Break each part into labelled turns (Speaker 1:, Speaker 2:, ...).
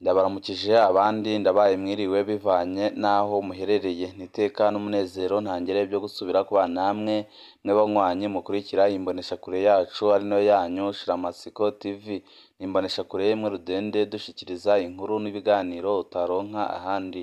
Speaker 1: Ndabaramukije abandi ndabaye mwiriwe bivanye n'aho muherereye. Ni iteka n'umunezero ntangere byo gusubira kubana namwe, mwe banywanyi mukurikira imboneshakure yacu ari nayo yanyu Shiramatsiko TV. Ni imboneshakure imwe rudende dushikiriza inkuru n'ibiganiro utaronka ahandi.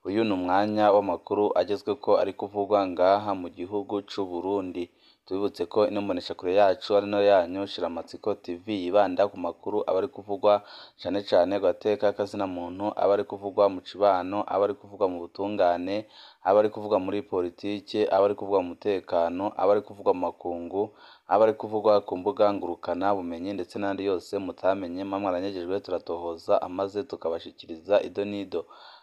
Speaker 1: Uyu ni umwanya w'amakuru agezweko ari kuvugwa ngaha mu gihugu c'u Burundi. Tubibutse ko ino mboneshakure yacu ari nayo yanyu Shiramatsiko TV yibanda ku makuru aba ari kuvugwa cane cane ku gateka k'azina muntu, aba ari kuvugwa mu cibano, aba ari kuvugwa mu butungane, aba ari kuvugwa muri politike, aba ari kuvugwa mu mutekano, aba ari kuvugwa mu makungu, aba ari kuvugwa ku mbuga ngurukana bumenyi ndetse n'ayandi yose mutamenye muba mwaranyagejwe turatohoza amaze tukabashikiriza ido n'ido.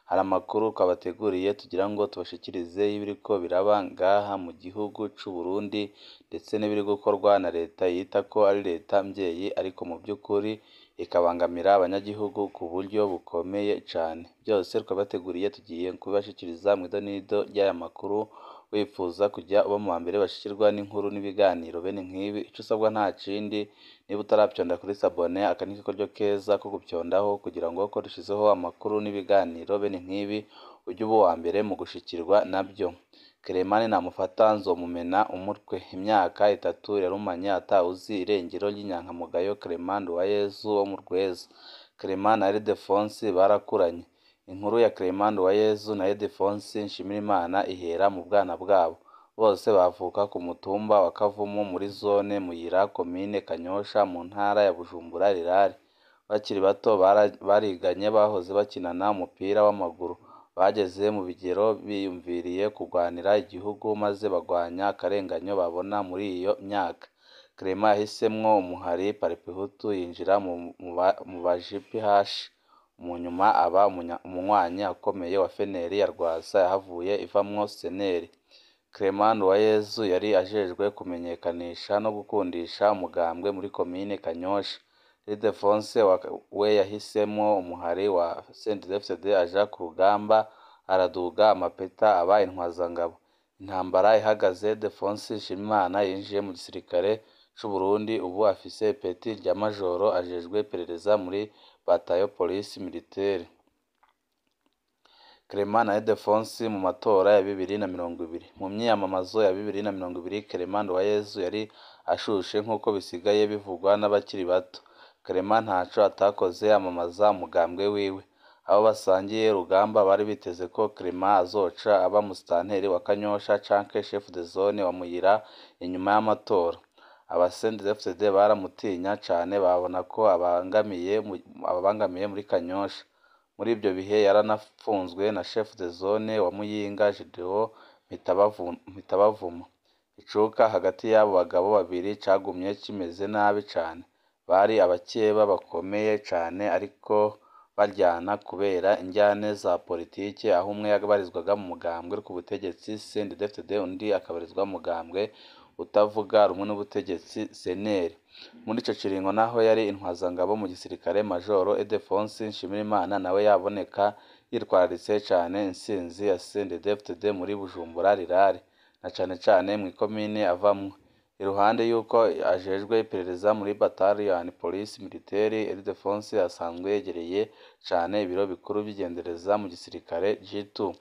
Speaker 1: Hari amakuru twabateguriye tugira ngo tubashikirize y'ibiriko biraba ngaha mu gihugu c'u Burundi ndetse n'ibiri gukorwa na leta yita ko ari leta mvyeyi ariko mu vy'ukuri ikabangamira abanyagihugu ku buryo bukomeye cane. Vyose twabateguriye tugiye kubibashikiriza mw'ido n'ido ry'aya makuru, wipfuza kuja uba mu bambere bashikirwa n'inkuru n'ibiganiro bene nk'ibi, ico usabwa nta kindi niba utarapyonda kuri sabone, aka ni karyo keza ko gupyondaho kugira ngo ko dushizeho amakuru n'ibiganiro bene nk'ibi uje uba uwa mbere mu gushikirwa navyo. Clement namufata nzomumena umutwe. Imyaka 3 yarumanye atawuzi irengero ry'inyankamugayo Clement Nduwayezu wo mu Rweza. Clement na Ildefonsi barakuranye. Inkuru ya Clement Nduwayezu na Ildefonsi Nshimirimana ihera mu bwana bwabo. Bose bavuka ku mutumba wa Kavumu muri zone Muyira, komine Kanyosha mu ntara ya Bujumbura Rirare. Bakiri bato bariganye bahoze bakinana umupira w'amaguru. Bageze mu bigero biyumviriye kugwanira igihugu maze bagwanya akarenganyo babona muri iyo myaka. Clement yahisemwo umuhari Paripehutu yinjira mu ba JPH, mu nyuma aba umunywanyi akomeye wa FNL ya Rwasa yahavuye ivamwo CNL. Clement Nduwayezu yari ajejwe kumenyekanisha no gukundisha umugambwe muri komine Kanyosha. Ildefonse we yahisemwo umuhari wa CNDD-FDD aja ku rugamba araduga amapeta aba intwazangabo. Intambara ihagaze Ildefonse Nshimirimana yinjiye mu gisirikare c'u Burundi, ubu afise ipeti rya majoro, ajejwe iperereza muri batayo Police Militaire. Clement na Ildefonse mu matora ya 2020. Mu myiyamamazo ya 2020 Clement Nduwayezu yari ashushe nk'uko bisigaye bivugwa n'abakiri bato. Clement ntaco atakoze yamamaza umugambwe wiwe. Abo basangiye urugamba bari biteze ko Clement azoca aba musitanteri wa Kanyosha canke chef de zone wa Muyira inyuma y'amatora. Aba CNDD-FDD baramutinya cane babona ko ababangamiye muri Kanyosha. Muri ivyo bihe yaranapfunzwe na chef de zone wa Muyinga Gedeon Mpitabavuma. Icuka hagati y'abo bagabo babiri cagumye kimeze nabi cane. Bari abakeba bakomeye cane ariko baryana kubera indyane za politike, aho umwe yabarizwaga mu mugambwe uri ku butegetsi CNDD-FDD, undi akabarizwa mu mugambwe utavuga rumwe n'ubutegetsi CNL. Muri ico kiringo naho yari intwazangabo mu gisirikare, Majoro Ildefonse Nshimirimana nawe yaboneka yitwararitse cane intsinzi ya CNDD-FDD muri Bujumbura Rirare, na cane cane mw'ikomine avamwo. Iruhande y'uko ajejwe iperereza muri Battalion Police Militaire, Ildefonse asanzwe yegereye cane ibiro bikuru vy'igendereza mu gisirikare G2.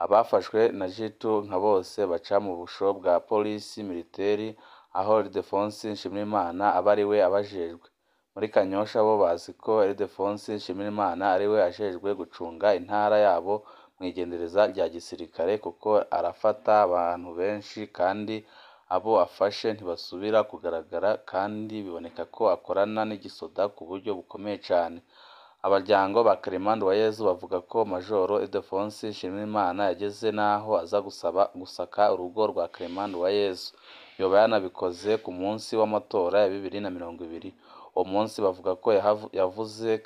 Speaker 1: Abafashwe na G2 nka bose baca mu busho bwa Police Militaire, aho Ildefonse Nshimirimana aba ariwe abajejwe. Muri Kanyosha bo bazi ko Ildefonse Nshimirimana ariwe ajejwe gucunga intara yabo mw'igendereza rya gisirikare, kuko arafata abantu benshi kandi abo afashe ntibasubira kugaragara, kandi biboneka ko akorana n'igisoda ku buryo bukomeye cane. Abaryango ba Clement Nduwayezu bavuga ko Majoro Ildefonse Nshimirimana yageze n'aho aza gusaba gusaka urugo rwa Clement Nduwayezu. Yoba yanabikoze ku munsi w'amatora ya 2020. Uwo munsi bavuga ko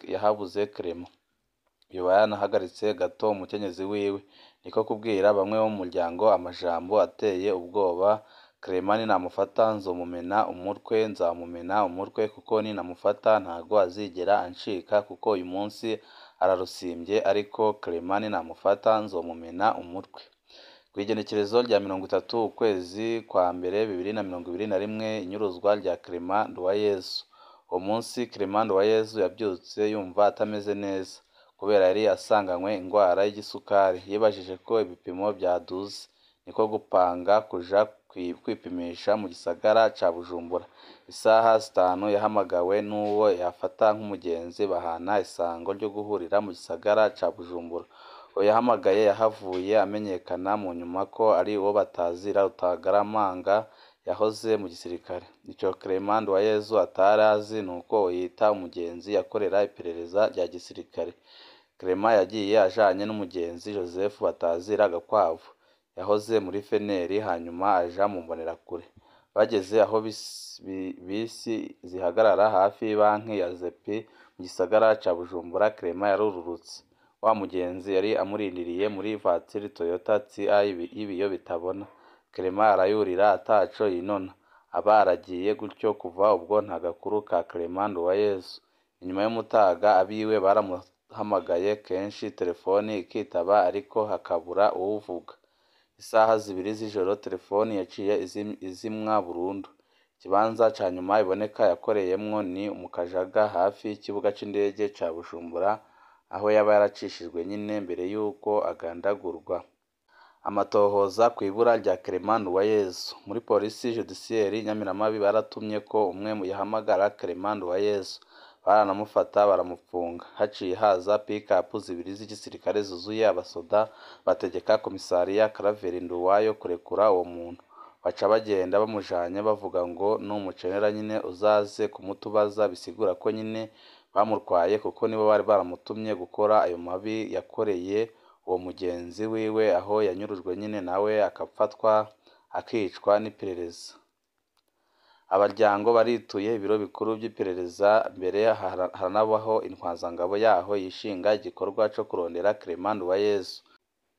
Speaker 1: yahabuze Clement. Yoba yanahagaritse gato umukenyezi wiwe. Niko kubwira bamwe bo mu muryango amajambo ateye ubwoba: Clement ninamufata nzomumena umutwe, nzamumena umutwe kuko ninamufata ntago azigera ancika kuko uyu munsi ararusimbye, ariko Clement ninamufata nzomumena umutwe. Kw'igenekerezo rya 30 ukwezi kwa mbere 2021 inyuruzwa rya Clement Nduwayezu. Uwo munsi Clement Nduwayezu yabyutse yumva atameze neza. kubera yari asanganywe ingwara y'igisukari. Yibajije ko ibipimo vyaduze, niko gupanga kuja kwipimisha mu gisagara ca Bujumbura. Isaha 5 yahamagawe n'uwo yafata nk'umugenzi, bahana isango ryo guhurira mu gisagara ca Bujumbura. Uwo yahamagaye yahavuye amenyekana mu nyuma ko ari uwo batazira Rutagaramanga yahoze mu gisirikare. Ico Clement Nduwayezu atari azi nuko uwo yita umugenzi yakorera iperereza rya gisirikare. Clement yagiye ajanye n'umugenzi Joseph batazira Gakwavu yahoze muri FNL, hanyuma aja mu mbonerakure. Bageze aho bisi zihagarara hafi y'ibanki ya Zepi mu gisagara ca Bujumbura, Clement yarururutse. Wa mugenzi yari amurindiriye muri vatiri Toyota TI y'ibiyo bitabona. Clement arayurira ataco yinona, aba aragiye gutyo. Kuva ubwo nta gakuru ka Clement Nduwayezu. Inyuma y'umutaga abiwe baramuhamagaye kenshi, telefoni ikitaba ariko hakabura uwuvuga. Isaha 2 z'ijoro telefoni yaciye izimwa burundu. Ikibanza ca nyuma iboneka yakoreyemwo ni mu Kajaga hafi y'ikibuga c'indege ca Bujumbura, aho yaba yaracishijwe nyine mbere y'uko agandagurwa. Amatohoza kw'ibura rya Clement Nduwayezu. Muri polisi judiciaire Nyamiramabi baratumye ko umwe yahamagara Clement Nduwayezu, baranamufata baramupfunga. Haciye haza pick-up 2 z'igisirikare zuzuye abasoda, bategeka komisariya Claver Nduwayo kurekura uwo muntu. Baca bagenda bamujanye bavuga ngo numukenera nyine uzaze kumutubaza, bisigura ko nyine bamurwaye kuko nibo bari baramutumye gukora ayo mabi yakoreye uwo mugenzi wiwe, aho yanyurujwe nyine nawe akafatwa akicwa n'iperereza. Abaryango barituye ibiro bikuru vy'iperereza, mbere haranabaho intwazangabo yaho yishinga igikorwa co kurondera Clement Nduwayezu.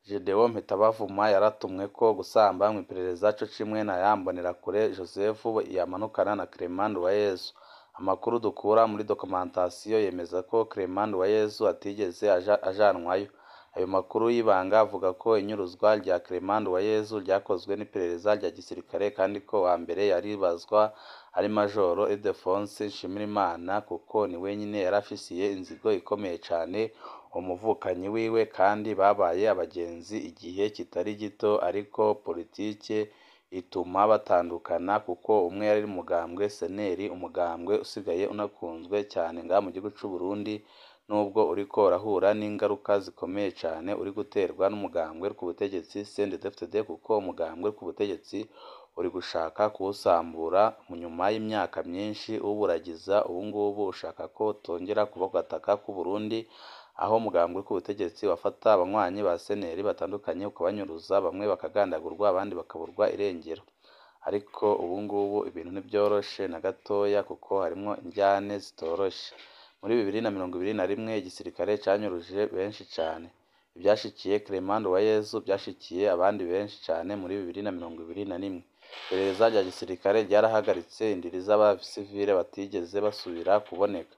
Speaker 1: Gedeon Mpetebavuma yaratumwe ko gusamba mw'iperereza co kimwe na ya Mbonerakure Joseph yamanukana na Clement Nduwayezu. Amakuru dukura muri documentation yemeza ko Clement Nduwayezu atigeze ajanwayo. Ayo makuru y'ibanga avuga ko inyuruzwa rya Clement Nduwayezu ryakozwe n'iperereza rya gisirikare, kandi ko uwa mbere yaribazwa ari Majoro Ildephonse Nshimirimana, kuko ni wenyine yari afisiye inzigo ikomeye cane umuvukanyi wiwe, kandi babaye abagenzi igihe kitari gito, ariko politike ituma batandukana kuko umwe yari umugambwe SNL, umugambwe usigaye unakunzwe cyane ngaha mu gihugu c'u Burundi, nubwo uriko urahura n'ingaruka zikomeye cane uri guterwa n'umugambwe ku butegetsi CNDD-FDD, kuko umugambwe ku butegetsi uri gushaka kuwusambura mu nyuma y'imyaka myinshi uwuburagiza. Ubu ngubu ushaka ko utongera kuba ku gataka k'u Burundi, aho umugambwe ku butegetsi wafata abanywanyi ba SNL batandukanye ukabanyuruza, bamwe bakagandagurwa abandi bakaburwa irengero. Ariko ubu ngubu ibintu ntibyoroshe na gatoya, kuko harimwo indyane zitoroshe. Muri 2021 igisirikare canyuruje benshi cane. Ivyashikiye Clement Nduwayezu byashikiye abandi benshi cane muri 2021. Iperereza rya gisirikare ryarahagaritse indiri z'abasivile batigeze basubira kuboneka.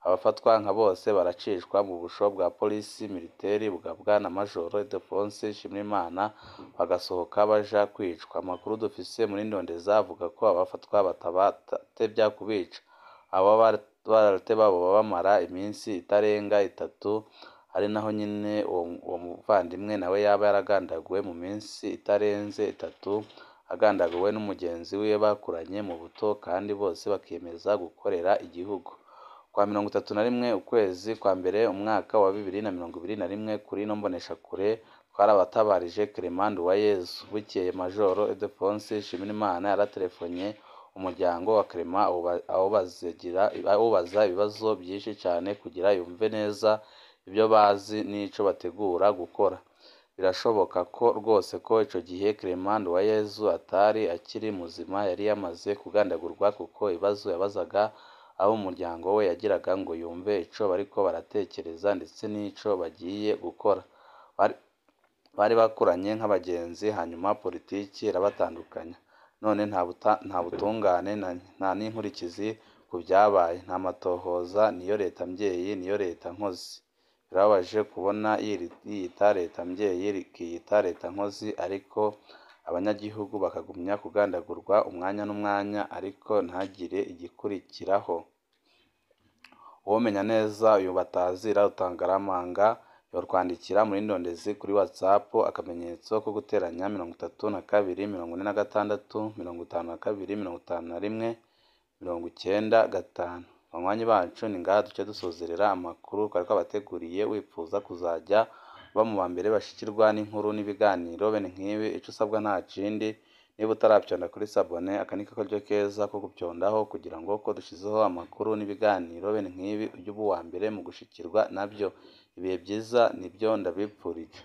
Speaker 1: Abafatwa nka bose baracishwa mu busho bwa polisi militaire bugabwa na Majoro Ildephonse Nshimirimana, bagasohoka baja kwicwa. Amakuru dufise muri Ndondeza avuga ko abafatwa batabatevya kubica, abo barateba boba bamara iminsi itarenga 3, ari naho nyine uwo muvandimwe nawe yaba yaragandaguwe mu minsi itarenze 3, agandaguwe n'umugenzi wiwe bakuranye mu buto, kandi bose bakiyemeza gukorera igihugu. Kwa 31 ukwezi kwa mbere umwaka wa 2021, kuri ino mboneshakure twarabatabarije Clement Nduwayezu. Bukeye Majoro Ildephonse Nshimirimana yaratelefonye umuryango wa Clement awubaza ibibazo byinshi cyane kugira yumve neza ibyo bazi n'ico bategura gukora. Birashoboka ko rwose ko ico gihe Clement Nduwayezu atari akiri muzima, yari yamaze kugandagurwa, kuko ibibazo yabazaga abo mu muryango we yagiraga ngo yumve ico bariko baratekereza ndetse n'ico bagiye gukora. Bari bakuranye nk'abagenzi, hanyuma politiki irabatandukanya. None nta butungane, nta n'inkurikizi ku byabaye, nta matohoza. Niyo leta mvyeyi, niyo leta nkozi. Birababaje kubona yiyita leta mvyeyi ikiyita leta nkozi, ariko abanyagihugu bakagumya kugandagurwa umwanya n'umwanya, ariko ntagire igikurikiraho. Uwomenya neza uyu batazira Rutangaramanga yorwandikira muri Ndondezi kuri WhatsApp akamenyetso ko guteranya 32 46 52 51 95. Banywanyi bacu, ni ngaha duce dusozerera amakuru twari twabateguriye. Wipfuza kuzajya uba mu ba mbere bashikirwa n'inkuru n'ibiganiro bene nk'ibi, ico usabwa nta kindi, niba utarapyonda kuri s'abonner, aka ni karyo keza ko gupyondaho kugira ngo ko dushizeho amakuru n'ibiganiro bene nk'ibi ujye uba uwa mbere mu gushikirwa nabyo. Ibihe byiza nibyo ndabipfurije.